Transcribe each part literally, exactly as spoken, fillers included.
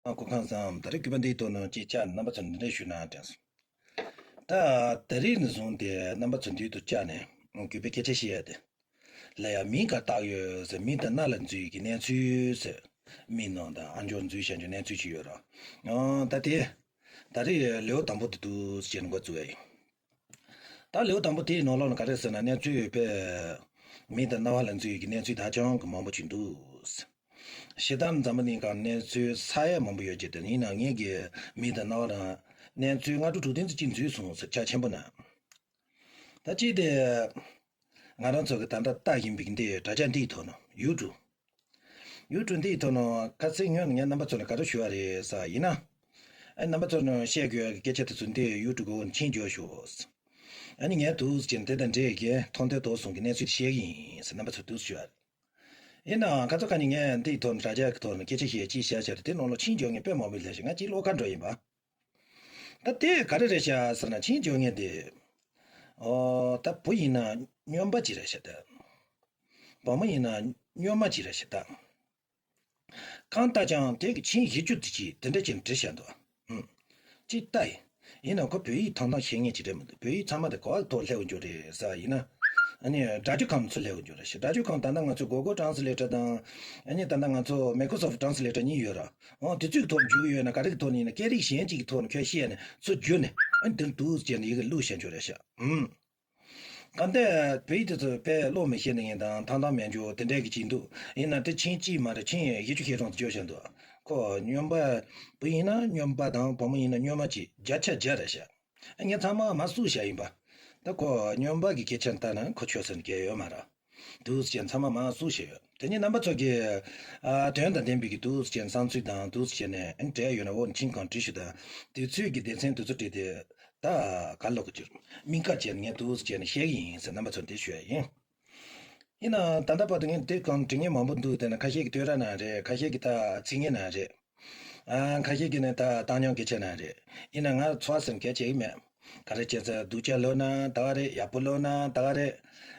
ཨ་སྐུ་ཁམས་བཟང་། ད་རེས་གུས་པ་འདིའི་ཐོག་ནས་ཅིག་བཅར་ནས་རྣམ་པ་ཚོར་འདི་འདྲ་ཞུས་ན་དྲན་སོང་། ད་ད་རེས་ནས་བཟུང་སྟེ་རྣམ་པ་ཚོ་མདུན་དུ་བཅར་ནས་གུས་པའི་སྐད་ཆ་བཤད་ཡ་དེ་ལ་ཡ་མིང་ག་བཏགས་ཡོད་ཟེར། མིང་དང་རྣ་ལ་འཛུལ་གྱི་གནས་ཚུལ་ཟེར། མིང་ནང་དང་ཨ་འབྱོར་འཛུལ་བྱ་རྒྱུ་གནས་ཚུལ་ཅིག་ཡོད་ར། ཨང་ད་དེ་ད་རེས་ལེའུ་དང་པོ་དེ་འདུག་ཟེར་འགོ་བཙུགས་ཡ་ཡིན། ད་ལེའུ་དང་པོ་དེའི་ནང་ལོགས་ལ་ག་རེ་ཟེར་ན། གནས་ཚུལ་ཡོད་པས་མིང་དང་རྣ་བ་ལ་འཛུལ་གྱི་གནས་ཚུལ་ད་ཅང་གི་མང་པོ་ཅིག་འདུག། ཞེ་དྲག་འཛམ་བུ་གླིང་གང་གནས་ཚུལ་ས་ཡ་མང་པོ་ཡོད་ཀྱི་དེ་ཡིན་ན་ངེད་ཀྱི་མིང་དང་རྣ་བ་ལ་གནས་ཚུལ་ལྔ་དྲུག་དྲུག་བདུན་ཙམ་ཅིག་འཛུལ་སོང་ཟེར་ཆ་ཆེན་པོ་ན། ད་ཅིག་དེ་ང་རང་ཚོ་གི་ད་ལྟ་ལྟ་བཞིན་པའི་འདི་དྲ་རྒྱ་འདིའི་ཐོག་ནས་ཡུ་ཊུབ། ཡུ་ཊུབ་འདིའི་ཐོག་ནས་ཁ་སང་ཉོན་ངས་རྣམ་པ་ཚོ་ལ་ག་རེ་ཞུ་བ་རེད་ཟེར་བ་ཡིན་ན། ཨ་རྣམ་པ་ཚོ་ནས་བཤད་དགོས་ཀྱི་སྐད་ཆ་དེ་ཚོ་འདི་ཡུ་ཊུབ་གི་འོག་ནས་མཆན་འཇོག་ཤོག། ཨ་ནི་ངས་འདུག་ཟེར་ནས་དེ་དང་འབྲེལ་གྱི་མཐོང་ཐོས་དོགས་ཟོན་གྱི་གནས་ཚུལ་བཤད་ཀྱི་ཡིན་ཟེར་རྣམ་པ་ཚོ་འདུག་ཞུ་བ་རེད། ཡིན་ནའང་ཁ་ཚོ་ཁ་ནས་ངས་འདིའི་ཐོག་ནས་དྲ་རྒྱ་གི་ཐོག་ནས་སྐད་ཆ་བཤད་ཅིག་བཤད་བྱས་དེ་ནང་ལ་མཆན་འཇོག་མཁན་དཔེ་མང་པོ་སླེབས་ཤག། ང་ཅིག་བློ་ཁ་འགྲོ་ཡིན་པ། ད་དེ་ག་རེ་རེད་ཤག་ཟེར་ན། མཆན་འཇོག་མཁན་དེ་ཨོ་ད་བུ་ཡིན་ན་སྨྱོན་པ་ཅིག་རེད་ཤག། ད་བུ་མོ་ཡིན་ན་སྨྱོན་མ་ཅིག་རེད་ཤག་ད། གང་ལྟར་ཀྱང་དེ་གི་མཆན་བཞི་བཅུ་དེ་ཅིག་དེ་འདྲ་ཅིག་བྲིས་བཞག་འདུག། ཨུམ། ཅིག་ལྟ་ཡིན། ཡིན་ནའང་ཁོ་བོད་ཡིག་ཐང་ཐང་ཤེས་མཁན་ཅིག་རེད་མི་འདུག། བོད་ཡིག་ཚང་མ་དེ་ག་པར་ཐོག་སླེབས་ཡོང་རྒྱུ་རེད་ཟེར་བ་ཡིན་ན། ཨ་ནི་སྒྲ་སྒྱུར་ཁང་ཚོ་སླེབས་ཡོང་རྒྱུ་རེད་ཤག། སྒྲ་སྒྱུར་ཁང་ད་ལྟ་ང་ཚོ་Google Translator་དང་། ཨ་ནི་ད་ལྟ་ང་ཚོ་Microsoft Translator་གཉིས་ཡོད་ར། འོ་དེ་ཚོའི་ཐོག་འཇུག་གི་ཡོད་ན་ག་རེ་གི་ཐོག་ནས་ཡིན་ན་སྐད་རིགས་གཞན་གཅིག་གི་ཐོག་ནས་ཁྱོད་ཤེས་ནས་ཚུར་བསྒྱུར་ནས་ཨ་ནི་དེ་འདུག་ཟེར་ནས་ཡི་གེ་བླུགས་བཞག་རྒྱུ་རེད་ཤག། ཨུམ། གང་ལྟར་བོད་ཡིག་དེ་ཚོ་དཔེ་ཀློག་མི་ཤེས་ནི་ཡིན་དང་ཐང་ཐང་མེད་རྒྱུ་དེ་འདྲའི་གི་ཅིག་འདུག། ཡིན་ན་དེ་མཆན་གཅིག་མ་རེད། མཆན་བཞི་བཅུ་ཞེ་གྲངས་བརྗོད་བཞག་འདུག། ཁོ་སྨྱོན་པ། བུ་ཡིན་ན་སྨྱོན་པ་དང་བུ་མོ་ཡིན་ན་སྨྱོན་མ་ཅིག་བརྒྱ་ཆ་བརྒྱ་རེད་ཤག། ངས་ཚང་མ་མར་བསུབས་བཞག་ཡིན་པ། ད་ཁོ་སྨྱོན་པ་གི་སྐད་ཆ་ལྟར་ན་ཁོ་ཆོས་ཟེར་མཁན་ཡོད་མ་རེད། འདུག་ཟེར་ཚང་མ་མར་བསུབས་བཞག་ཡོད། དེ་ནས་རྣམ་པ་ཚོ་གིས་ཨ་དོན་དང་ལྡན་པའི་གི་འདུག་ཟེར་བསམ་ཚུལ་དང་འདུག་ཟེར་ནས་ཨ་ནི་འབྲེལ་ཡོད་ན་འོག་མཆན་གང་བྲིས་ཤིག་དང་དེ་ཚོའི་གི་སྡེ་ཚན་དེ་ཚོ་བྲིས་ཏེ། ད་ག་ལོག་གི་ཅིག་མིང་ཁ་བྱས་ནས་ངས་འདུག་ཟེར་ནས་བཤད་གི་ཡིན་ཟེར་རྣམ་པ་ཚོ་འདི་ཞུ་ཡ་ཡིན། ཡིན་ནའང་ད་ལྟ་བར་དུ་ངས་འདི་གང་འབྲི་མཁན་མང་པོ་འདུག། དེ་ནས་ཁ་ཤས་ཀྱིས་བསྟོད་ར་གནང་རེད། ཁ་ཤས་ཀྱིས་ད་ཚིག་ངན་གནང་རེད། ཨ་ཁ་ཤས་ཀྱིས་ནི་ད་བཏང་སྙོམས་སྐད་ཆ་གནང་རེད། ཡིན་ན་ང་ཚོ་ཟེར་མཁན་བྱེད་ཀྱི་མེད། ག་རེ་བྱས་ཚེ་སྡུག་ཅག་ལབ་ན་ད་ག་རེད། ཡག་པོ་ལབ་ན་ད་ག་རེད།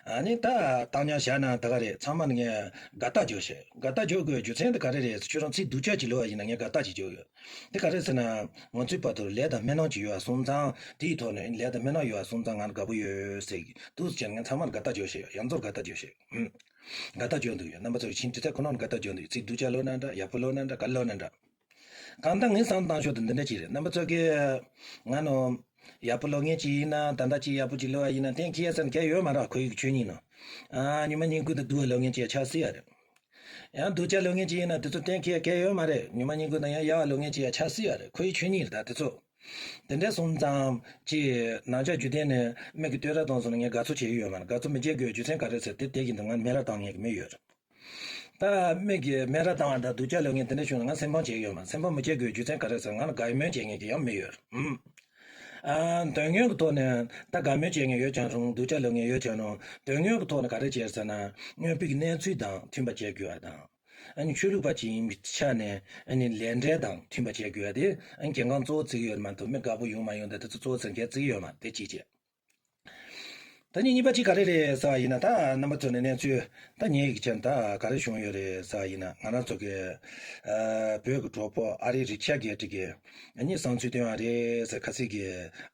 ཨ་ནི་ད་བཏང་སྙོམས་བཞག་ན་ད་ག་རེད། ཚང་མ་ནི་ངས་དགའ་རྟགས་འཇོག་བྱེད། དགའ་རྟགས་འཇོག་དགོས་རྒྱུ་མཚན་དེ་ག་རེ་རེད་ཟེར། ཁྱོད་རང་ཚིག་སྡུག་ཅག་ཅིག་ལབ་པ་ཡིན་ན་ངས་དགའ་རྟགས་ཅིག་འཇོག་ཡོད། དེ་ག་རེ་ཟེར་ན། ང་ཚོའི་བར་དུ་ལས་དང་སྨོན་ལམ་ཅིག་ཡོད་པ་སོང་ཙང་། དེའི་ཐོག་ནས་ལས་དང་སྨོན་ལམ་ཡོད་པ་སོང་ཙང་ང་དགའ་པོ་ཡོད་ཟེར་གི་འདུག་ཟེར་ནས་ངས་ཚང་མར་དགའ་རྟགས་འཇོག་བྱེད། ཡང་ཚོར་དགའ་རྟགས་འཇོག་བྱེད། ཨུམ། དགའ་རྟགས་འཇོག་འདུག་ཡོད། རྣམ་པ་ཚོ་གི་མཆན་བྲིས་ཚད་ཁོ་ན་ནས་དགའ་རྟགས་འཇོག་འདུག། ཚིག་སྡུག་ཅག་ལབ་ན་འདྲ། ཡག་པོ་ལབ་ན་འདྲ། ག་ལབ་ན་འདྲ། གང་ལྟར་ངས་བསམ་བཏང་ཕྱོགས་དེ་འདི་འདྲ་ཅིག་རེད། རྣམ་པ་ཚོ་གིས་ང་ནོ། ཡག་པོ་ལབ་མཁན་ཅིག་ཡིན་ན། ད་ལྟ་ཅིག་ཡག་པོ་ཅིག་ལབ་པ་ཡིན་ན་གཏན་འཁེལ་ཡ་ཟེར་མཁན་ཡོད་མ་རེད། ཁོར་ཡུག་ཆོས་ཉིད་ནང་། ཨ་ཉི་མ་ཉིན་གུང་དང་སྡུག་པ་ལབ་མཁན་ཅིག་ཡ་ཆགས་སྲིད་ཡ་རེད། ཡང་སྡུག་ཅག་ལབ་མཁན་ཅིག་ཡིན་ན་དེ་ཚོ་གཏན་འཁེལ་ཡ་གལ་ཡོད་མ་རེད། ཉི་མ་ཉིན་གུང་དང་ཡང་ཡག་པ་ལབ་མཁན་ཅིག་ཡ་ཆགས་སྲིད་ཡ་རེད། ཁོར་ཡུག་ཆོས་ཉིད་རེད། ད་དེ་ཚོ། དེ་འདྲ་སོང་ཙང་ཅིག་ནང་ཆ་རྒྱུ་ལྡན་ནས་མིག་གིས་བསྟོད་ར་བཏང་སོང་ན་ངས་དགའ་ཚོར་བྱེད་ཀྱི་ཡོད་མ་རེད། དགའ་ཚོར་མི་བྱེད་དགོས་རྒྱུ་མཚན་ག་རེ་ཟེར་དེ་དེ་བཞིན་དུ་ང་སྨད་ར་བཏང་མཁན་གྱི་མི་ཡོད་རེད། ད་མིག་གིས་སྨད་ར་བཏང་བ་དང་སྡུག་ཅག་ལབ་མཁན་དེ་འདྲ་བྱུང་ན་ང་སེམས་ཕམ་བྱེད་ཀྱི་ཡོད་མ་རེད། སེམས་ཕམ་མི་བྱེད་དགོས་རྒྱུ་མཚན་ག་རེ་ཟེར་ང་ལ་དགའ་མོས་བྱེད་མཁན་གྱི་ཡང་མི་ཡོད་རེད། ཨུམ། ཨ་དོན་དངོས་ཀྱི་ཐོག་ནས་ད་དགའ་མོས་བྱེད་མཁན་ཡོད་ཀྱང་རུང་། སྡུག་ཅག་ལབ་མཁན་ཡོད་ཀྱང་རུང་། དོན་དངོས་ཀྱི་ཐོག་ནས་ག་རེ་བྱས་ཟེར་ན། དངོས་པོའི་གནས་ཚུལ་དང་མཐུན་པ་བྱེད་དགོས་པ་དང་། ཨ་ནི་ཆོས་ལུགས་པ་ཅིག་ཡིན་པའི་ཆ་ནས་ཨ་ནི་ལས་འབྲས་དང་མཐུན་པ་བྱེད་དགོས་པ་དེ་ཨ་ནི་གལ་འགངས་གཙོ་བོ་བརྩི་གི་ཡོད་མ་གཏོགས། མི་དགའ་པོ་ཡོང་མ་ཡོང་དང་དེ་ཚོ་གཙོ་བོ་བརྩི་མཁན་བརྩི་གི་ཡོད་མ་རེད། དེ་གཅིག་བྱས། ད་ནི་གཉིས་པ་གཅིག་ག་རེ་རེད་ཟེར་བ་ཡིན་ན། ད་རྣམ་པ་ཚོ་ནས་གནས་ཚུལ་ད་ཉན་ཡིག་ཆ་ད་ག་རེ་བྱུང་ཡོད་རེད་ཟེར་བ་ཡིན་ན། ང་རང་ཚོ་གི་ཨ་བོད་ཀྱི་གྲོགས་པོ་ཨ་རིའི་རི་ཆར་གྷེ་ཊི་གིས་ཨ་ནི་བསམ་ཚུལ་བཏོན་པ་རེད་ཟེར། ཁ་སང་གི་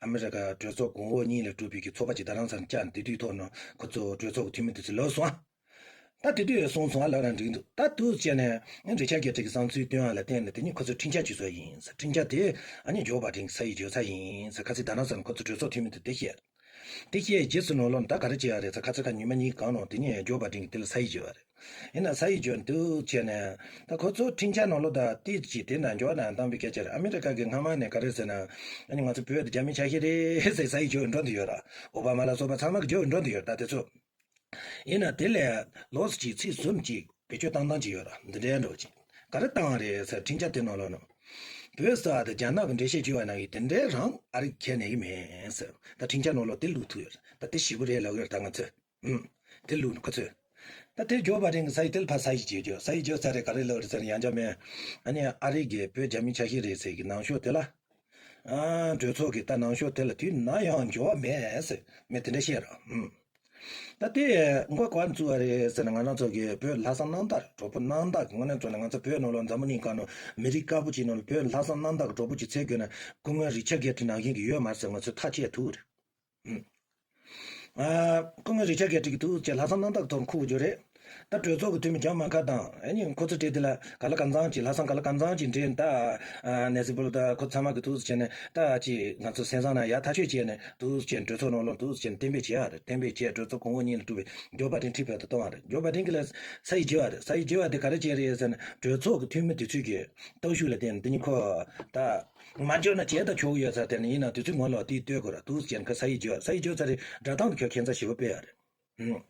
ཨ་མི་རི་ཀ་གྲོས་ཚོགས་གོང་འོག་གཉིས་ལས་གྲུབ་པའི་གི་ཚོགས་པ་ཅིག་རྡ་རམ་ས་ལར་བཅར་ནས་དེ་དུས་ཐོག་ནས་ཁོ་ཚོ་གྲོས་ཚོགས་ཀྱི་འཐུས་མི་དེ་ཚོས་ལབ་སོང་ཨ། ད་དེ་དུས་སོང་སོང་ཨ་ལབ་ར་འགྲིག་འདུག། ད་དུས་བྱས་ནས་རི་ཆར་གྷེ་ཊི་གི་བསམ་ཚུལ་བཏོན་པ་ལ་བརྟེན་ནས་དེ་ནི་ཁོ་ཚོས་འཕྲིན་བཅར་བྱས་སོང་ཡིན་ཟེར། འཕྲིན་བཅར་དེ་ཨ་ནི་ཇོ་བྷའི་ཌེན་གྱི་ས་ཡིག་བརྗོད་ས་ཡིན་ཟེར། ཁ་སང་རྡ་རམ་ས་ལར་ཁོ་ཚོ་གྲོས་ཚོགས་འཐུས་མི་དེ་དེ་བཤད། དེ་བཤད་རྗེས་སུ་ནང་ལོགས་ནས་ད་ག་རེ་བྱས་པ་རེད་ཟེར། ཁ་སང་ཁ་ཉི་མ་གཉིས་གང་ནང་དེ་ནས་ཇོ་བྷའི་ཌེན་གྱིས་དེ་ལ་ས་ཡིག་བརྗོད་པ་རེད། ཡིན་ན་ས་ཡིག་བརྗོད་དུས་བྱས་ནས་ད་ཁོ་ཚོ་འཕྲིན་བཅར་ནང་ལོགས་ད་ཏིས་ཀྱིས་དེ་ན་འཇོག་ན་བཏང་བའི་སྐད་ཆ་རེད། ཨ་མི་རི་ཀ་གིས་སྔ་མ་ནས་ག་རེ་ཟེར་ན། ཨ་ནི་ང་ཚོ་བོད་དེ་རྒྱ་མིའི་ཆ་ཤས་རེད་ཟེར་ས་ཡིག་བརྗོད་འགྲོ་འདི་ཡོད་ར། ཨོ་བྷ་མ་ལ་སོགས་པ་ཚང་མ་གིས་བརྗོད་འགྲོ་འདི་ཡོད་ར། ད་དེ་ཚོ། ཡིན་ན་དེ་ལས་ལོགས་སུ་ཅིག་ཚིག་ཟུར་ཅིག་བེད་སྤྱོད་བཏང་སྟངས་ཅིག་ཡོད་ར། འདི་འདྲའི་འདྲ་བོ་ཅིག་ག་རེ་བཏང་བ་རེད་ཟེར། འཕྲིན་བཅར་དེ་ནང་ལོགས་ནས། བོད་ཟེར་བ་དེ་རྒྱ་ནག་གི་འགྲེལ་བཤད་བྱས་པ་ནང་བཞིན་དེ་འདྲའི་རང་ཨ་རི་ཁས་ལེན་གྱི་མེད་ཟེར། ད་འཕྲིན་བཅར་ནང་ལོགས་དེ་བླུགས་ཐུབ་ཡོད་རེད། ད་དེ་ཞེ་པོ་རེད་ལབ་ཡོད་རེད། ད་ང་ཚོས། ཨུམ། དེ་བླུགས་ནས་ཁོ་ཚོས། ད་དེ་ཇོ་བྷའི་ཌེན་གྱིས་ས་ཡིག་དེ་ལ་ཕར་ས་ཡིག་བརྗོད་རྒྱུ། ས་ཡིག་བརྗོད་ཚར་རེད། ག་རེ་ལབ་རེད་ཟེར་ན། ཡང་བསྐྱར་མེད། ཨ་ནི་ཨ་རི་གིས་བོད་རྒྱ་མིའི་ཆ་ཤས་རེད་ཟེར་གྱི་ནང་ཤོག་དེ་ལ། ཨ་གྲོས་ཚོགས་ཀྱིས་ད་ནང་ཤོག་དེ་ལ་དུས་ནམ་ཡང་འབྱོར་བ་མེད་ཟེར། མི་དེ་འདྲ་བཤད་ར། ཨུམ། ད་དེ་མགོ་ག་བར་བཙུགས་པ་རེད་ཟེར་ན། ང་རང་ཚོ་གི་བོད་ལྷག་བསམ་རྣམ་དག་གྲོགས་པོ་རྣམ་དག་གི་ངོས་ནས་བཙུགས་ན། ང་ཚོ་བོད་ནང་ལོགས་འཛམ་བུ་གླིང་སྒང་ནང་མི་རིགས་དཀར་པོ་ཅིག་ནང་ལ་བོད་ལྷག་བསམ་རྣམ་དག་གི་གྲོགས་པོ་ཅིག་འཚོལ་དགོས་ན། སྐུ་ངོ་རི་ཆར་གྷེ་ཏི་ནང་བཞིན་གྱི་ཡོད་མ་རེད་ཟེར་ང་ཚོས་ཐག་བཅད་ཐུབ་རེད། ཨ། སྐུ་ངོ་རི་ཆར་གྷེ་ཏི་གི་ཐུགས་རྗེ་ལྷག་བསམ་རྣམ་དག་ཐོག་འཁུར་རྒྱུ་རེད། ད་གྲོས་ཚོགས་ཀྱི་འཐུས་མི་ཇོན་མེ་ཀེན་དང་། ཨ་ནི་ཁོ་ཚོ་གྲས་དེ་ལ་ག་ལ་གང་འཚམ་ཅིག་ལྷག་བསམ་ག་ལ་གང་འཚམ་ཅིག་འདྲེན། ད་ཨ་ནེ་སི་པུལ་ད་ཁོ་ཚང་མ་གི་ཐུགས་རྗེ་ནས་ད་ཅིག་ང་ཚོ་སེམས་བཟང་ན་ཡག་ཐག་ཆོད་བྱས་ནས་ཐུགས་རྗེ་གྲོས་ཚོགས་ནང་ལོགས་ཐུགས་རྗེ་གཏན་འབེབས་བྱེད་ཡ་རེད། གཏན་འབེབས་བྱས་གྲོས་ཚོགས་གོང་འོག་གཉིས་ལ་གྲུབ་པའི་ཇོ་བྷའི་ཌེན་ཁྲི་ཕུད་དུ་གཏོང་བ་རེད། ཇོ་བྷའི་ཌེན་གྱི་ལ་ས་ཡིག་བརྗེ་བ་རེད། ས་ཡིག་བརྗེ་བ་དེ་ག་རེ་བྱས་རེད་ཟེར་ན། གྲོས་ཚོགས་ཀྱི་འཐུས་མི་དེ་ཚོས་ཀྱི་སྟོབས་ཤུགས་ལ་བརྟེན་ནས་དེ་ནི་ཁོ་ད། མ་འཇོན་ན་བྱས་ད་ཆོག་གི་ཡོད་ས་དེ་ནི་ཡིན་ན་དུས་ཚོད་སྔོན་ལ་དེའི་ལྟོས་དགོས་ར། ཐུགས་རྗེ་ཁ་ས་ཡིག་བརྗོད། ས་ཡིག་བརྗོད་ཚར་རེད། སྒྲ་གདངས་དུ་ཁྱོད་ཁྱད་མཚར་ཞེ་པོ་དཔེ་ཡ་རེད། ཧུམ།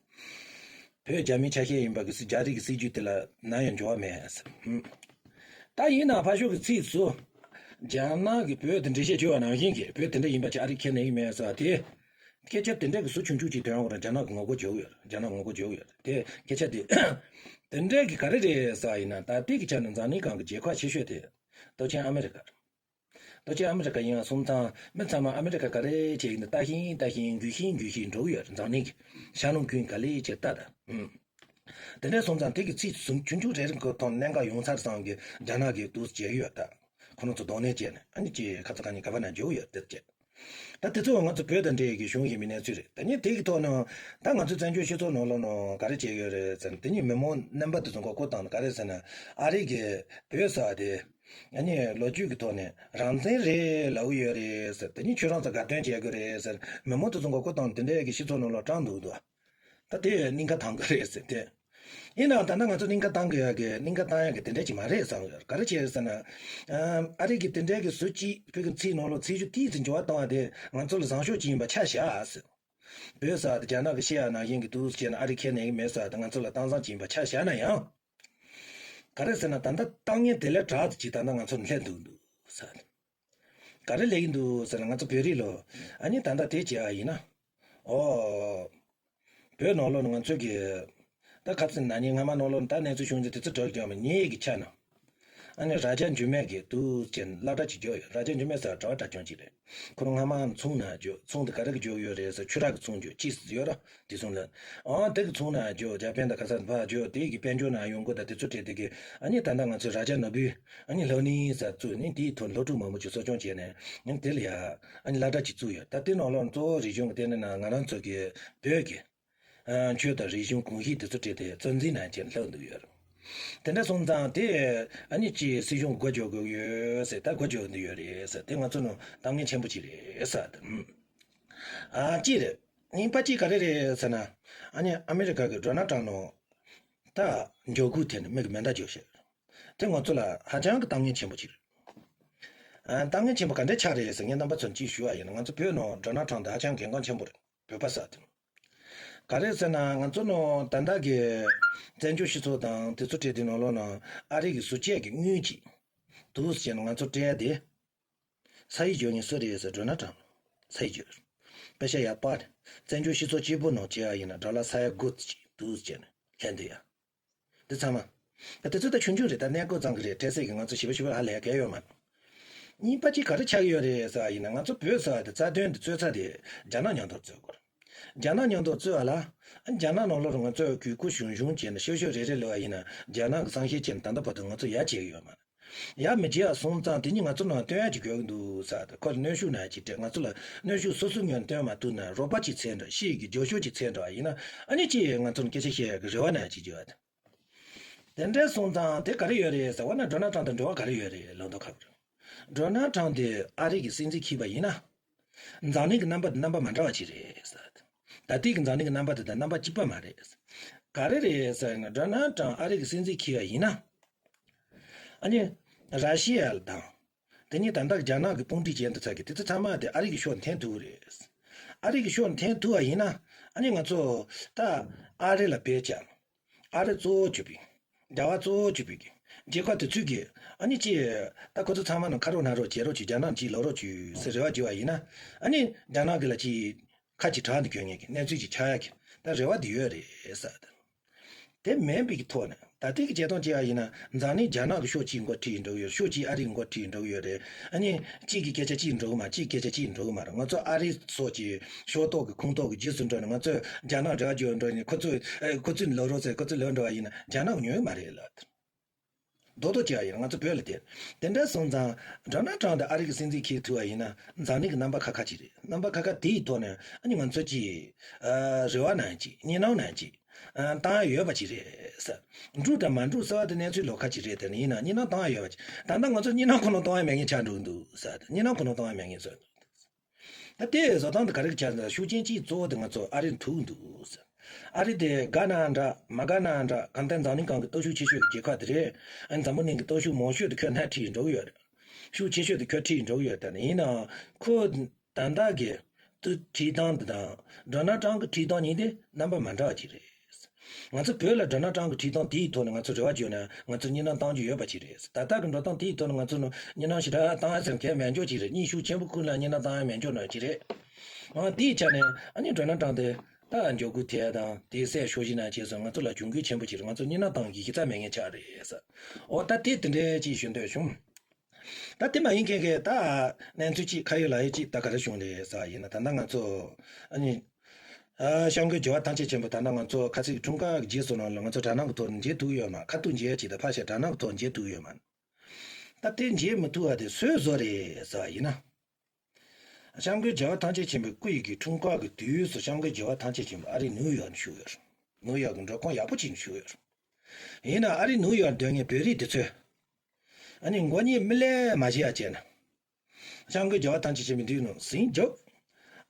བོད་རྒྱ་མིའི་ཆ་ཤས་ཡིན་པ་གི་སྲིད། རྒྱ་རིགས་ཀྱི་སྲིད་ཇུས་དེ་ལ་ན་ཡང་འགྱུར་བ་མེད་ཟེར། ཧུམ། ད་ཡིན་ན་ཕར་ཕྱོགས་ཀྱི་ཚིག་སུ། རྒྱ་ནག་གི་བོད་དེ་འགྲེལ་བཤད་བྱོས་པ་ནང་བཞིན་གྱི་བོད་དེ་འདྲ་ཡིན་པ་ཅིག་ཨ་རིས་ཁས་ལེན་གི་མེད་ཟེར་བ་དེ། སྐད་ཆ་དེ་འདྲ་གི་ཟུར་ཆུང་ཆུང་ཅིག་ཐོན་ཡོང་གི་རེད། རྒྱ་ནག་གི་ངོ་རྒོལ་བྱེད་ཀྱི་ཡོད་རེད། རྒྱ་ནག་ངོ་རྒོལ་བྱེད་ཀྱི་ཡོད་རེད། དེ་སྐད་ཆ་དེ་དེ་འདྲ་གི་ག་རེ་རེད་ཟེར་བ་ཡིན་ན། ད་ལྟའི་གི་ཆ་ནས་འཛམ་གླིང་སྒང་གི་རྒྱལ་ཁབ་ཆེ་ཤོས་དེ་སྟོབས་ཆེན་ཨ་མི་རི་ཀ་རེད། སྟོབས་ཆེན་ཨ་མི་རི་ཀ་ཡིན་པ་སོང་ཙང་མི་ཚང་མ་ཨ་མི་རི་ཀ་ག་རེ་བྱེད་ཀྱི་འདུག་ལྟ་བཞིན་ལྟ་བཞིན་འགུལ་བཞིན་འགུལ་བཞིན་འགྲོ་གི་ཡོད་རེད། འཛམ་གླིང་གི་ཤར་ནུབ་ཀུན་ག་ལེ་བྱས་ལྟ་དང་། ཨུམ། དེ་འདྲ་སོང་ཙང་དེ་གི་ཚིག་ཟུར་ཆུང་ཆུང་རེ་རེ་གི་ཐོག་གནད་འགག་ཡོང་ཚར་ཙང་གི་རྒྱ་ནག་གིས་འདུག་སེ་བྱེད་ཀྱི་ཡོད་ད། ཁོ་རང་ཚོ་གདོང་ལེན་བྱས་ནས་ཨ་ནི་ཅིག་ཁ་ཚ་ཁ་ཉིན་ག་པ་ན་འཇོག་གི་ཡོད་དེ་བྱས། ད་དེ་ཚོ་ང་ཚོ་བོད་དང་འབྲེལ་ཡོད་ཀྱི་གཞུང་ཞིག་མིན་ནས་ཚུལ་རེད། ད་ནི་དེ་གི་ཐོག་ནས་ད་ང་ཚོ་བཙན་བྱོལ་སྤྱི་ཚོགས་ནང་ལོགས་ནང་ག་རེ་བྱེད་ཀྱི་ཡོད་རེད་ཟེར་ན། དེ་ཉིད་མི་མང་རྣམ་པ་དེ་ཚོ་མགོ་སྐོར་བཏང་ནས་ག་རེ་ཟེར་ན། ཨ་རི་གི་བོད་ཟེར་བ་དེ་ཨ་ནི་ལོ་རྒྱུས་ཀྱི་ཐོག་ནས་རང་བཙན་རེད་ལབ་ཀྱི་ཡོད་རེད་ཟེར། དེ་ཉིད་ཁྱོད་རང་ཚོ་དགའ་སྟོན་བྱེད་དགོས་རེད་ཟེར། མི་མང་དེ་ཚོ་མགོ་སྐོར་བཏང་ནས་དེ་འདྲ་གི་སྤྱི་ཚོགས་ནང་ལོགས་དྲངས་འདུག་འདུག་ད་དེ་སྙིང་ཁ་འདོན་གྱི་རེད་ཟེར་ཏེ། ཡིན་ནའང་ད་ལྟ་ང་ཚོ་སྙིང་ཁ་འདོན་དགོས་ཡ་གི་སྙིང་ཁ་འདོན་ཡ་གི་དེ་འདྲ་ཅིག་མ་རེད་བསམ་ཡོད། ག་རེ་བྱས་ཟེར་ན། ཨ་རི་གི་དེ་འདྲ་གི་ཟུར་གཅིག་བོད་ཀྱི་ཚིག་ནང་ལོགས་ཚིག་ཤུགས་ཏོག་ཙམ་འགྱུར་བ་བཏང་བ་དེ་ང་ཚོ་ལ་བཟང་ཕྱོགས་ཅིག་ཡིན་པ་ཆ་བཞག་ཟེར། བོད་ཟེར་བ་དེ་རྒྱ་ནག་གིས་བཤད་ཡ་ནང་བཞིན་གྱི་འདུག་སེ་བྱས་ན་ཨ་རི་ཁས་ལེན་གྱི་མེད་ཟེར་བ་དེ་ང་ཚོ་ལ་གཏམ་བཟང་ཅིག་ཡིན་པ་ཆ་བཞག་ན་ཡང་། ག་རེ་ཟེར་ན་ད་ལྟ་གཏམ་ངན་དེ་ལས་དྲག་ཏུ་ཅིག་ད་ལྟ་ང་ཚོ་ལ་སླེབས་འདུག་འདུག་ཟེར། ག་རེ་ལབ་ཀྱི་འདུག་ཟེར་ན། ང་ཚོ་བོད་རིགས་ལོ། ཨ་ནི་ད་ལྟ་དེ་བྱས་པ་ཡིན་ན། ཨོ། བོད་ནང་ལོགས་ནས་ང་ཚོ་གི། ད་ཁ་སང་ན་ནིང་སྔ་མ་ནང་ལོགས་ནས་ད་གནས་ཚུལ་བྱུང་ཚེ་དེ་ཚོ་སྒྲོག་ཀྱང་མེད། ཉེ་གི་ཆ་ན། ཨ་ནི་ར་ཇ་འཇུ་མེད་ཀྱི་འདུག་ཅེས་སློབ་གྲྭ་ཅིག་བརྒྱབ་ཡོད། ར་ཇ་འཇུ་མེད་ཟེར་གྲྭ་པ་གྲྭ་རྐྱང་ཅིག་རེད། ཁོ་རང་སྔ་མ་ཚོང་ནང་འཇུག་ཚོང་དེ་ག་རེ་གི་འཇུག་ཡོད་རེད་ཟེར། ཆུ་རགས་ཀྱི་ཚོང་འཇུག་ཅི་ཟེར་ཡོད་ར། དེ་ཚོང་ལ། ཨང་དེ་གི་ཚོང་ནང་འཇུག་ཇ་པན་དང་ག་ས་ཕར་འཇུག་དེ་གི་དཔལ་འབྱོར་ནང་ཡོང་སྒོ་དང་དེ་ཚོ་སྤྲད་དེ་གི། ཨ་ནི་ད་ལྟ་ང་ཚོས་ར་ཇ་ནོར་བུའི་ཨ་ནི་སློབ་གླིང་ཟེར་བཙུགས་ནས་དེའི་ཐོག་སློབ་ཕྲུག་མང་པོ་ཅིག་གསོ་སྐྱོང་བྱས་ནས། ཨ་ནི་དེ་ལ་ཡ་ཨ་ནི་སློབ་གྲྭ་ཅིག་བཙུགས་ཡོད། ད་དེ་ནང་ལོགས་གཙོ་བོ་རིག་གཞུང་གི་ལྟེ་གནས་ནང་ང་རང་ཚོ་གི་བོད་ཀྱི་ཨ་ཆོས་དང་རིག་གཞུང་གོམས་གཤིས་དེ་ཚོ་སྤྲད་དེ་གཙོ་འཛིན་གནང་བྱས་ནས་སློབ་འདུག་ཡོད། དེ་འདྲ་སོང་ཙང་དེ་ཨ་ནི་ཅིག་སྲིད་གཞུང་སྒོ་འབྱེད་དགོས་ཡོད་ཟེར། ད་སྒོ་འབྱེད་འདི་ཡོད་རེད་ཟེར། དེ་ང་ཚོ་ནང་གཏམ་ངན་ཆེན་པོ་ཅིག་རེད་ཟེར། ཨ་ཅི་རེད། གཉིས་པ་ཅིག་ག་རེ་རེད་ཟེར་ན། ཨ་ནི་ཨ་མི་རི་ཀ་གི་ཌོ་ནལ་ཊམ་ནང་ད་འབྱོར་ཁུངས་ཐད་ནས་མི་གི་མེ་མདའ་འཇོག་བྱས། དེ་ང་ཚོ་ལ་ཧ་ཅང་གི་གཏམ་ངན་ཆེན་པོ་ཅིག་རེད། ཨ་གཏམ་ངན་ཆེན་པོ་ག་འདྲ་ཆགས་རེད་ཟེར། ངས་རྣམ་པ་ཚོར་ཅིག་ཞུ་བ་ཡིན་ན། ང་ཚོ་བོད་ནང་ཌོ་ནལ་ཊམ་དེ་ཧ་ཅང་གལ་འགངས་ཆེན་པོ་རེད། བོད་པ་ཟེར་དེ། ག་རེ་ཟེར་ན་ང་ཚོ་ནང་ད་ལྟ་གི་བཙན་བྱོལ་སྤྱི་ཚོགས་དང་དེ་ཚོ་གྲས་དེ་ནང་ལོགས་ནང་ཨ་རི་གི་ཟུར་བཅད་ཀྱི་དངུལ་ཅིག་འདུག་སེ་བྱས་ནས་ང་ཚོ་སྤྲད་དེ། ས་ཡིག་བརྗོད་མཁན་སུ་རེད་ཟེར། ཌོ་ནལ་ཊམ་ལ་ས་ཡིག་བརྗོད། པེ་ཤ་ཡག་པ་རེད། བཙན་བྱོལ་སྤྱི་ཚོགས་གཅིག་པུ་ནང་བྱས་པ་ཡིན་ན་ཌོ་ལར་ས་ཡ་དགུ་ཅིག་འདུག་སེ་བྱས་ནས་ལྷན་དུ་ཡ། འདི་ཚང་མ། ད་དེ་ཚོ་ད་ཆུང་ཆུང་རེད། ད་གནས་སྐོར་ཙམ་གྱི་རེད། འཕྲལ་སེལ་གྱི་ང་ཚོ་ཞེ་པོ་ཞེ་པོ་ཧ་ལས་གལ་ཡོད་མ་རེད། གཉིས་པ་གཅིག་ག་རེ་ཆགས་ཀྱི་ཡོད་རེད་ཟེར་བ་ཡིན་ན། ང་ཚོ་བོད་ཟེར་བ་དེ་རྩ་དོན་དེ་རྩོད་ས་དེ་རྒྱ་ནག་མཉམ་དུ་རྩོད་དགོས་རེད། རྒྱ་ནག་མཉམ་དུ་རྩོད་པ་ལ། རྒྱ་ནག་ནང་ལོགས་ལ་ང་ཚོས་གུས་བཀུར་ཞུམ་ཞུམ་བྱས་ནས་ཤོད་ཤོད་རེ་རེ་ལབ་པ་ཡིན་ན། རྒྱ་ནག་གི་བསམ་ཤེས་བྱས་ནས་ད་ལྟ་བར་དུ་ང་ཚོ་ཡ་བྱེད་ཀྱི་ཡོད་མ་རེད། ཡ་མི་བྱེད་ཡ་སོང་ཙང་དེ་ཉིད་ང་ཚོ་ནང་སྟོན་ཡ་ཅིག་དགོས་ཀྱི་འདུག་ཟེར་ཏེ། ཁོ་ལ་གནོན་ཤུགས་ནང་ཅིག་སྤྲད། ང་ཚོ་ལ་གནོན་ཤུགས་སོ་སོའི་ངོས་ནས་སྟོན་མ་ཐུབ་ན། རོགས་པ་ཅིག་འཚོལ་འདྲ། ཤེས་ཀྱི་རྒྱབ་སྐྱོར་ཅིག་འཚོལ་འདྲ་ཡིན་ན། ཨ་ནི་ཅིག་ང་ཚོ་ལ་སྐད་ཆ་བཤད་ཡ་གི་རེ་བ་ནང་ཅིག་བྱེད་པ་དེ། དེ་འདྲ་སོང་ཙང་དེ་ག་རེ་ཡོད་རེད་ཟེར་བ་ན། ཌོ་ནལ་ཊམ་དང་འབྲེལ་བ་ག་རེ་ཡོད་རེད་ལབ་མདོག་ཁ་པོ་རེད། ཌོ་ནལ་ཊམ་དེ་ཨ་རི་གི་སྲིད་འཛིན་འཁྱེར་བ་ཡིན་ན། འཛམ་གླིང་གི་རྣམ་པ་དེ་རྣམ་པ་མ་འདྲ་བ་ཅིག་རེད་ཟེར། ད་ལྟའི་གི་འཛམ་གླིང་གི་རྣམ་པ་དེ་དང་རྣམ་པ་གཅིག་པ་མ་རེད། ག་རེ་རེད་ཟེར་ན། ཌོ་ནལ་ཊམ་ཨ་རི་གི་སྲིད་འཛིན་འཁྱེར་བ་ཡིན་ན། ཨ་ནི་ར་ཤི་ཡ་དང་། དེ་ནས་ད་ལྟ་རྒྱ་ནག་གི་དཔུང་སྒྲིག་ཅན་དེ་ཚོ་གི་དེ་ཚོ་ཚང་མ་དེ་ཨ་རི་གི་ཕྱོགས་འཐེན་ཐུབ་རེད། ཨ་རི་གི་ཕྱོགས་འཐེན་ཐུབ་པ་ཡིན་ན། ཨ་ནི་ང་ཚོ་ད་ཨ་རི་ལ་བེད་སྤྱད། ཨ་རི་གཙོ་བོ་གྱུར་པའི། རྒྱ་གར་གཙོ་བོ་གྱུར་པའི་གི་རྒྱལ་ཁབ་དེ་ཚོས་གི། ཨ་ནི་ཅི། ད་ཁོ་ཚོ་ཚང་མ་ནང་ཁ་རོག་ན་རོག་བྱེད་རོགས་བྱེད། རྒྱ་ནག་ཅིག་ལབ་རོགས་བྱེད་ཟེར་རེ་བ་བྱེད་པ་ཡིན་ན། ཨ་ནི་རྒྱ་ནག་གི་ལ་ཅིག་ཁ་ཅིག་དྲག་ནས་གྱོན་ངེས་ཀྱི་གནས་ཚུལ་ཅིག་ཆགས་ཡ་གི་ད་རེ་བ་དེ་ཡོད་རེད་ཟེར། དེ་མིན་པའི་གི་ཐོག་ནས་ ད་ལྟའི་གི་བྱེད་སྟངས་བྱས་པ་ཡིན་ན་འཛམ་གླིང་རྒྱ་ནག་གི་ཕྱོགས་གཅིག་མགོ་ཁྲིད་འགྲོ་གི་ཡོད། ཕྱོགས་གཅིག་ཨ་རིའི་མགོ་ཁྲིད་འགྲོ་གི་ཡོད་རེད། ཨ་ནི་གཅིག་གི་སྐད་ཆ་གཅིག་འགྲོ་གི་མ། གཅིག་སྐད་ཆ་གཅིག་འགྲོ་གི་མ་རེད། ང་ཚོ་ཨ་རི་སོགས་ཀྱི་ཕྱོགས་གཏོགས་ཀྱི་ཁོངས་གཏོགས་ཀྱི་རྗེས་སུ་འགྲོ་ནས་ང་ཚོས་རྒྱ་ནག་འབྲེལ་བ་བྱེད་འགྲོ་ནས་ཁོ་ཚོས་ཨ་ཁོ་ཚོས་ལབ་རོགས་ཟེར། ཁོ་ཚོས་ལབ་འགྲོ་བ་ཡིན་ན་རྒྱ་ནག་ཉོས་མ་རེད་ལ། རྡོག་རྡོག་བྱས་པ་ཡིན་ན་ང་ཚོ་བོད་ལ་དེ་དེ་འདྲ་སོང་ཙང་ཌོ་ནལ་ཊམ་དང་ཨ་རི་གི་སྲིད་འཛིན་འཁེལ་ཐུབ་པ་ཡིན་ན་འཛམ་གླིང་གི་རྣམ་པ་ཁ་ཁ་ཅིག་རེད། རྣམ་པ་ཁ་ཁ་དེའི་ཐོག་ནས་ཨ་ནི་ང་ཚོ་ཅིག་ཨ་རེ་བ་ནང་ཅིག་སྙིང་ནང་ནང་ཅིག་ཨ་བཏང་ཡ་ཡོད་པ་ཅིག་རེད་ཟེར། འགྲུབ་དང་མ་འགྲུབ་ཟེར་བ་དེ་གནས་ཚུལ་ལོགས་ཁ་ཅིག་རེད། དེ་ནི་ཡིན་ན་སྙིང་ནང་བཏང་ཡ་ཡོད་པ་ཅིག་ད་ལྟ་ང་ཚོ་སྙིང་ནང་ཁོ་ན་གཏོང་ཡ་མེད་མཁན་ཆགས་འགྲོ་གི་འདུག་ཟེར། སྙིང་ནང་ཁོ་ན་གཏོང་ཡ་མེད་མཁན་བཟོས་འདུག་ད་དེ་བཟོ་སྟངས་དེ་ག་རེ་ཆགས་འདུག་ཤུགས་རྐྱེན་གཅིག་གཙོ་བོ་དེ་ང་ཚོ་ཨ་རི་ཐུག་འདུག་ཟེར། ཨ་རི་དེ་དགའ་ན་འདྲ་མ་དགའ་ན་འདྲ་གང་ལྟར་འཛམ་གླིང་སྒང་གི་སྟོབས་ཤུགས་ཆེ་ཤོས་ཀྱི་རྒྱལ་ཁབ་དེ་རེད། ཨ་འཛམ་བུ་གླིང་གི་སྟོབས་ཤུགས་མང་ཤོས་དེ་ཁོས་སྣེ་ཁྲིད་འགྲོ་གི་ཡོད་རེད། ཤུགས་ཆེ་ཤོས་དེ་ཁོས་ཁྲིད་འགྲོ་གི་ཡོད། ད་ནི་ཡིན་ནའང་ཁོ་ད་ལྟ་གི་དུ་ཁྲིད་སྟངས་དེ་དང་ཌོ་ནལ་ཊམ་གི་ཁྲིད་སྟངས་གཉིས་དེ་རྣམ་པ་མ་འདྲ་བ་ཅིག་རེད། ང་ཚོ་བོད་ལ་ཌོ་ནལ་ཊམ་གྱི་ཁྲིད་སྟངས་དེའི་ཐོག་ནས་ང་ཚོ་རེ་བ་བཅོལ་ན་ང་ཚོ་སྙིང་ནང་བཏང་རྒྱུ་ཡོད་པ་ཅིག་རེད། ད་ལྟ་གི་འགྲོ་སྟངས་དེའི་ཐོག་ནས་ང་ཚོ་སྙིང་ནང་ཞེ་དྲག་བཏང་ཡ་ཟེར་མཁན་མེད་འཇོག་ཅིག་རེད། གཉིད་ཤུགས་ཆེན་པོ་ཁུག་ན་སྙིང་ནང་བཏང་ཡ་མེད་འཇོག་ནང་ཅིག་རེད། ཨང་དེའི་ཆ་ནས་ཨ་ནི་ཌོ་ནལ་ཊམ་དེ་ད་མགྱོགས་གུ་དེ་དང་དེའི་སྲས་ཤོག་ཞིག་ན་བྱས་སོང་ང་ཚོ་ལ་གྱོང་གུད་ཆེན་པོ་ཅིག་རེད། ང་ཚོ་སྙིང་ནང་བཏང་གི་ཤི་ཚ་མེད་མཁན་ཆགས་རེད་ཟེར། འོ་ད་དེ་དེ་འདྲའི་ཅིག་ཞུ་འདོད་བྱུང་། ད་དེ་མ་ཡིན་མཁན་གྱི་ད་གནས་ཚུལ་གཅིག་ཁ་ཡོད་ལག་ཡོད་གཅིག་ད་ག་རེ་བྱུང་རེད་ཟེར་བ་ཡིན་ན། ད་ལྟ་ང་ཚོ་ཨ་ནི་ཨ་སྐྱབས་མགོན་རྒྱལ་བ་ཐམས་ཅད་མཁྱེན་པ་ད་ལྟ་ང་ཚོ་ཁ་ཚིག་འཁྲུངས་སྐར་གྱི་རྗེས་སུ་ནང་ལ་ང་ཚོ་དྲ་ནང་གི་ཐོག་ནས་མཇལ་ཐུབ་ཡོད་མ། ཁ་ཐུག་མཇལ་ཡ་གཅིག་ད་ཕར་བཞག་དྲ་ནང་གི་ཐོག་མཇལ་ཐུབ་ཡོད་མ། ད་དེ་མཇལ་མི་ཐུབ་པ་དེ་སུས་བཟོས་རེད་ཟེར་བ་ཡིན་ན། སྐྱབས་མགོན་རྒྱལ་བ་ཐམས་ཅད་མཁྱེན་པའི་སྐུ་ཡི་གི་འཁྲུངས་སྐར་གྱི་དུས་སུ་སྐྱབས་མགོན་རྒྱལ་བ་ཐམས་ཅད་མཁྱེན་པ་ཨ་རི་ནིའུ་ཡོག་ནས་བཞུགས་ཡོད་རེད། ནིའུ་ཡོག་གི་མགྲོན་ཁང་ཡག་པོ་ཅིག་ནས་བཞུགས་ཡོད་རེད། ཡིན་ན་ཨ་རི་ནིའུ་ཡོག་སྡོད་མཁན་བོད་རིགས་དེ་ཚོས་ཨ་ནི་མགོ་གཉིས་རྨི་ལན་མ་བྱེད་ཡ་བྱས་ན། སྐྱབས་མགོན་རྒྱལ་བ་ཐམས་ཅད་མཁྱེན་པའི་མདུན་ནང་ཟིང་རྒྱབ།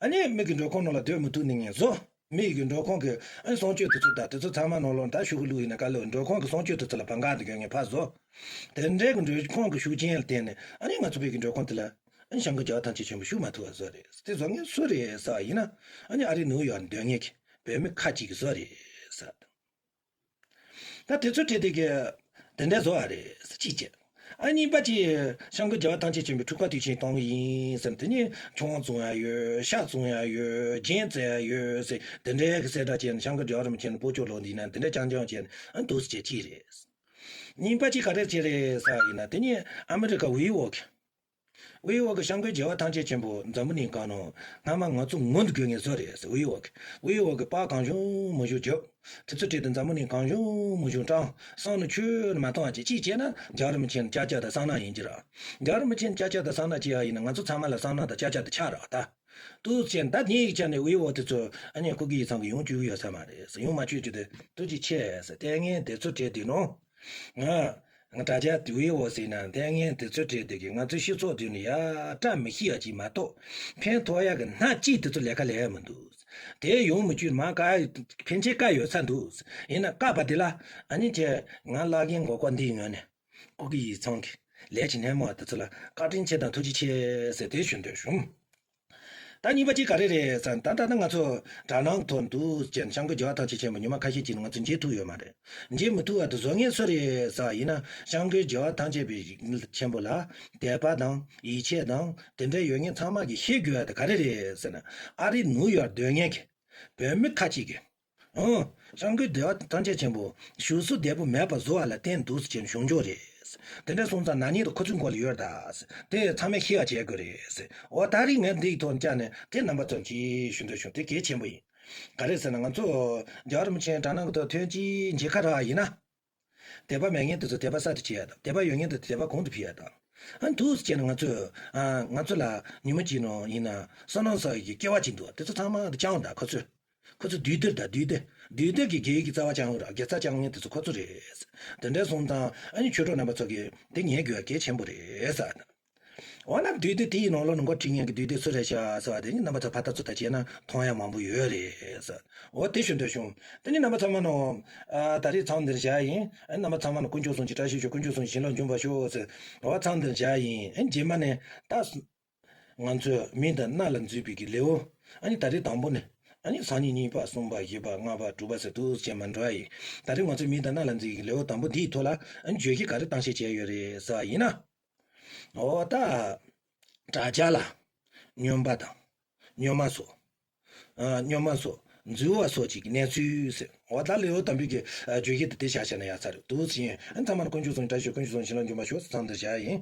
ཨ་ནི་མི་གི་མགྲོན་ཁང་ནང་ལ་སྡོད་མི་ཐུབ་ནི་ངན་བཟོ། མི་གི་མགྲོན་ཁང་གི་ཨ་ནི་གསང་སྤྱོད་དེ་ཚོ་དང་དེ་ཚོ་ཚང་མ་ནང་ལོགས་ད་ཤོག་གུ་བླུགས་ཡིན་ན་ག་ལེར་མགྲོན་ཁང་གི་གསང་སྤྱོད་དེ་ཚོ་ལ་བང་ག་དེ་གོན་ངན་ཕར་བཟོ། དེ་འདྲའི་གི་མགྲོན་ཁང་གི་ཤུགས་རྐྱེན་ལ་བརྟེན་ནས་ཨ་ནི་ང་ཚོ་བོད་ཀྱི་མགྲོན་ཁང་དེ་ལ་ཨ་ནི་སྐྱབས་མགོན་རྒྱལ་བ་ཐམས་ཅད་མཁྱེན་པ་བཞུགས་མ་ཐུབ་པ་བཟོ་རེད། དེ་བཟོ་མཁན་སུ་རེད་ཟེར་བ་ཡིན་ན་ཨ་ནི་ཨ་རི་ནིའུ་ཡོག་ནས་སྡོད་མཁན་གྱི་བོད་མི་ཁ་ཅིག་གིས་བཟོས་རེད་ཟེར། ད་དེ་ཚོ་ཁྲིད་དེ་གི་དེ་འདྲ་བཟོ་བ་རེད་ཟེར་གཅིག་བྱས། ཨ་གཉིས་པ་ཅིག་སྐྱབས་མགོན་རྒྱལ་བ་ཐམས་ཅད་མཁྱེན་པའི་འཁྲུངས་སྐར་དུས་ཆེན་གཏོང་གི་ཡིན་ཟེར། དེ་ནས་ཆང་བཙོང་ཡ་ཡོད། ཤ་བཙོང་ཡ་ཡོད། རྒྱན་བཙལ་ཡ་ཡོད་ཟེར། དེ་འདྲའི་གི་གསལ་བསྒྲགས་བྱས་ནས་སྐྱབས་མགོན་རྒྱལ་བ་རིན་པོ་ཆེ་ནས་སྤོ་ཆོག་ལོག་འདི་ན་དེ་འདྲ་རྐྱང་རྐྱང་བྱས་ནས་ཨ་འདུག་སེ་བྱས་གཅིག་རེད། གཉིས་པ་ཅིག་ག་རེ་བྱས་རེད་ཟེར་བ་ཡིན་ན། དེ་ནས་ཨ་མི་རི་ཀ་ཝི་ཝོག་གི་ཝི་ཝོག་གི་སྐྱབས་མགོན་རྒྱལ་བ་ཐམས་ཅད་མཁྱེན་པ་འཛམ་བུ་གླིང་སྒང་ནང་སྔ་མ་ང་ཚོ་ངོ་འདི་དགོས་ངེས་བཟོ་རེད་ཟེར། ཝི་ཝོག་གི་ཝི་ཝོག་གི་པར་གང་བྱུང་མང་བྱུང་བརྒྱབ། དེ་ཚོ་བྲིས་ཏེ་འཛམ་བུ་གླིང་གང་བྱུང་མང་བྱུང་བཀྲམ། བསམ་བློ་ཁྱོན་ནས་མ་གཏོང་བ་བྱས། གཅིག་བྱས་ན་རྒྱལ་བ་རིན་པོ་ཆེ་ནི་ཅ་ཅ་དང་གསང་སྔགས་ཡིན་གྱི་ར། རྒྱལ་བ་རིན་པོ་ཆེ་ནི་ཅ་ཅ་དང་གསང་སྔགས་བྱེད་ཡ་ཡིན་ན་ང་ཚོ་ཚང་མ་ལ་གསང་སྔགས་དང་ཅ་ཅ་དེ་ཆགས་ར་ད། འདུག་སེ་བྱས་ད་ངེད་ཀྱི་ཆ་ནས་ཝི་ཝོག་དེ་ཚོ་ཨ་ནི་སྐུ་སྒེར་ཡིག་ཚང་གི་ཡོང་བཅུག་གི་ཡོད་ས་མ་རེད་ཟེར། ཡོང་མ་བཅུག་རྒྱུ་དེ་ཐུགས་རྗེ་ཆེ་ཟེར། ལྟས་ངན་དེ་ཚོ་བྲིས་དུས་ནོ། ང་ང་དྲ་རྒྱ་དེ་ཝི་ཝོག་ཟེར་ན་ལྟས་ངན་དེ་ཚོ་བྲིས་དུས་ཀྱི་ང་ཚོའི་སྤྱི་ཚོགས་དེ་ནི་ཡ་བཀྲ་མི་ཤིས་ཡ་ཅིག་མ་གཏོགས་ཕན་ཐོགས་ཡ་གི་སྣ་གཅིག་དེ་ཚོ་ལས་ཀ་ལས་ཡ་མི་འདུག་དེ་ཡོང་མི་བཅུག་མ་ཀ་ཕན་ཆད་ཀ་ཡོད་ས་འདུག་ཡིན་ན་ཀ་པ་དེ་ལ་ཨ་ནི་ཁྱེད་ང་བླ་རྒན་གོ་སྐབས་འདིའི་ངོས་ནས་སྐུ་སྒེར་ཡིག་ཚང་གི་ལས་ཀྱི་སྣེ་མོ་བ་དེ་ཚོ་ལ་བཀའ་དྲིན་ཆེ་དང་ཐུགས་རྗེ་ཆེ་ཟེར་དེ་ཞུ་འདོད་བྱུང་། ད་གཉིས་པ་གཅིག་ག་རེ་རེད་ཟེར་ན། ད་ལྟ་ན་ང་ཚོ་དྲ་ནང་ཐོག་འདུག་ཅེས་སྐྱབས་མགོན་རྒྱལ་བ་ཐམས་ཅད་མཁྱེན་པ་ཉི་མ་ཁ་ཤས་ཅིག་ནས་ང་ཚོ་མཇལ་ཐུབ་ཡོད་མ་རེད། མཇལ་མི་ཐུབ་པ་དེ་བཟོ་མཁན་སུ་རེད་ཟེར་བ་ཡིན་ན། སྐྱབས་མགོན་རྒྱལ་བ་ཐམས་ཅད་པའི་མཁྱེན་པ་ལ་དད་པ་དང་ཡིད་ཆེས་དང་དེ་འདྲ་ཡོད་མཁན་ཚང་མ་གིས་ཤེས་དགོས་པ་དེ་ག་རེ་རེད་ཟེར་ན། ཨ་རི་ནིའུ་ཡོག་སྡོད་མཁན་གྱི་བོད་མི་ཁ་ཅིག་གིས། ཨང་། སྐྱབས་མགོན་རྒྱལ་བ་ཐམས་ཅད་མཁྱེན་པ་བཞུགས་སུ་བདེ་པོ་མེད་པ་བཟོ་བ་ལ་བརྟེན་འདུག་ཟེར་བྱས་བྱུང་ཆོག་རེད། དེ་འདྲ་སོང་ཙང་ན་ནིང་དུ་ཁོ་ཚོའི་མགོ་ལ་ཡོད་ད། དེ་ཚང་མས་ཤེས་པ་བྱེད་དགོས་རེད། འོ་ད་རིང་ངས་འདིའི་ཐོག་བཅར་ནས་དེ་རྣམ་པ་ཚོར་གྱིས་ཞུ་འདོད་བྱུང་། དེ་གལ་ཆེན་པོ་ཡིན། ག་རེ་ཟེར་ན་ང་ཚོ་རྒྱལ་བ་རིན་པོ་ཆེ་དྲ་ནང་གི་ཐོག་ཐོན་གྱིས་མཇལ་ཁ་རག་ཡིན་ན། དད་པ་མེད་མཁན་དེ་ཚོ་དད་པ་གསར་དུ་བྱེད་ཡ་དང་། དད་པ་ཡོད་མཁན་དེ་ཚོ་དད་པ་གོང་དུ་འཕེལ་ཡ་དང་། ཨ་འདུག་སེ་བྱས་ན་ང་ཚོས་ཨ་ང་ཚོ་ལ་ཉིན་མོ་གཅིག་ནང་ཡིན་ན་བསོད་ནམས་བསགས་ཡག་གི་སྐལ་བ་གཅིག་འདུག་དེ་ཚོ་ཚང་མ་དེ་བཅངས་དང་ཁོ་ཚོས། ཁོ་ཚོ་དུས་དེབ་དང་དུས་དེབ། དུས་དེབ་ཀྱི་དགེ་བའི་རྩ་བ་བཅངས་ར། དགེ་རྩ་བཅངས་མཁན་དེ་ཚོ་ཁོ་ཚོ་རེད། དེ་འདྲ་སོང་ཙང་ཨ་ནི་ཆོས་གྲོགས་རྣམ་པ་ཚོ་གིས་དེ་ཉན་དགོས་པ་གལ་ཆེན་པོ་རེད་ཟེར། འོ་ན་དུས་དེབ་དེའི་ནང་ལོགས་ནས་འགོ་ཁྲིད་མཁན་གྱི་དུས་དེབ་སུ་རེད་ཤག་ཟེར་བ་དེ་ནི་རྣམ་པ་ཚོ་ཕར་ལྟ་ཚུར་ལྟ་བྱས་ན་མཐོང་ཡ་མང་པོ་ཡོད་རེད་ཟེར། འོ་དེ་ཞུ་འདོད་བྱུང་། དེ་ནི་རྣམ་པ་ཚང་མ་ནང་ཨ་ད་རེས་མཚམས་འདིར་བཞག་ཡིན། ཨ་རྣམ་པ་ཚང་མ་ནང་དཀོན་མཆོག་གསུམ་གྱི་བཀྲ་ཤིས་ཤོག་དཀོན་མཆོག་གསུམ་གྱི་བྱིན་རླབས་འབྱུང་བར་ཤོག་ཟེར། འོ་མཚམས་འདིར་བཞག་ཡིན། ཨ་རྗེས་མ་ནས་ད། ང་ཚོས་མི་དང་སྣ་ལ་འཛུལ་བའི་གི་ལེའུ། ཨ་ནི་ད་རེས་དང་པོ་ནས་ཨ་ནི་སང་ཉིན་གཉིས་པ་གསུམ་པ་བཞི་པ་ལྔ་པ་དྲུག་པ་ཟེར་འདུག་སེ་བྱས་མར་འགྲོ་ཡ་ཡིན། ད་རེས་ང་ཚོས་མི་དང་སྣ་ལ་འཛུལ་བའི་གི་ལེའུ་དང་པོ་འདིའི་ཐོག་ལ་ཨ་ནི་བརྗོད་གཞི་ག་རེ་གཏམ་བཤད་བྱས་ཡོད་རེད་ཟེར་བ་ཡིན་ན། འོ་ད། དྲ་རྒྱ་ལ་སྨྱོན་པ་དང་། སྨྱོན་མ་སོགས། ཨ་སྨྱོན་མ་སོགས། འཛུལ་བ་སོགས་ཀྱི་གནས་ཚུལ་ཟེར། འོ་ད་ལེའུ་དང་པོའི་གི་ཨ་བརྗོད་གཞི་དེ་དེ་བཞག་བྱས་ན་ཡག་ཚར་རེད་འདུག་ཟེར། ཨ་ཚང་མར་དཀོན་མཆོག་གསུམ་གྱི་བཀྲ་ཤིས་ཤོག་དཀོན་མཆོག་གསུམ་བྱིན་རླབས་འབྱུང་བར་ཤོག་ཟེར་མཚམས་འདིར་བཞག་ཡིན།